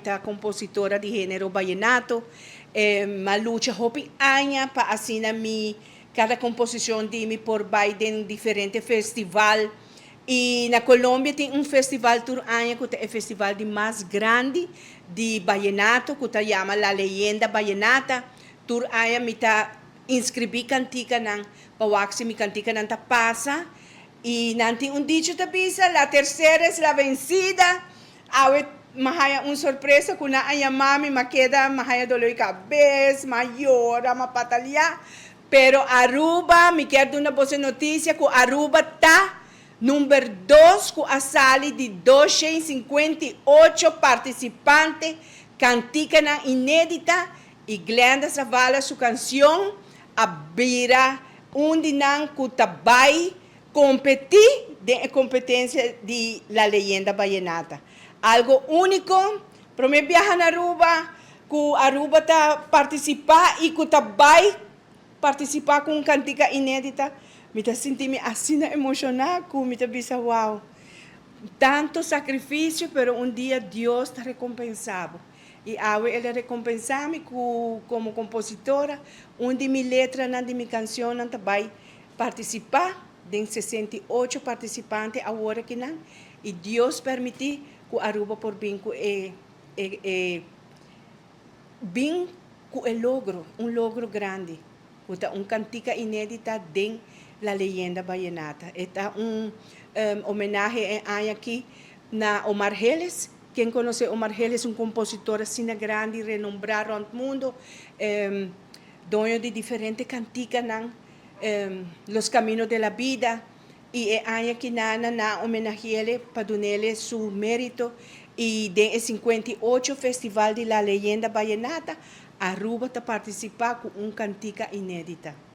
Ta compositora di genero vallenato. M'a lucha hopi aña pa asina mi cada composicion di mi por bay den diferente festival. Y na Colombia tin un festival tur aña cu ta e festival di mas grandi di vallenato cu ta yama La Leyenda Vallenata. Tur aña mi ta inscribi canticanan pa wak si mi canticanan ta pasa. Y nan tin un dicho ta bisa, "La tercera es la vencida". Awe m'a haya un sorpresa cu nan a yama mi, m'a keda, m'a haya dolor di cabes, m'a yora, m'a patalia. Pero Aruba, mi kier duna boso noticia cu Aruba ta number 2 cu a sali di 258 participante canticanan inedita y Glenda Zavala su cancion a bira un di nan cu ta bay competi den e competencia di La Leyenda Vallenata. Algo unico, prome biaha na Aruba, cu Aruba ta participa y cu ta bay participa cu un cantica inedita, mi ta sinti mi asina emociona cu mi ta bisa wow. Tanto sacrificio, pero un dia Dios ta recompensa bo. Y awe el a recompensa mi cu como compositora, un di mi letranan di mi cancionnan ta bay participa den 68 participante awor akinan y Dios permiti cu Aruba por bin cu e bin cu e logro, un logro grandi, cu ta un cantica inedita den La Leyenda Vallenata. Ta un homenahe aki na Omar Geles. Ken conoce Omar Geles, un compositor asina grandi, renombra rond mundo, doño di diferente canticanan, Los Caminos de la Vida, y e aña aki nan a homenahe'le pa dun'ele su merito y den e 58 Festival di La Leyenda Vallenata, Aruba ta participa cu un cantica inedita.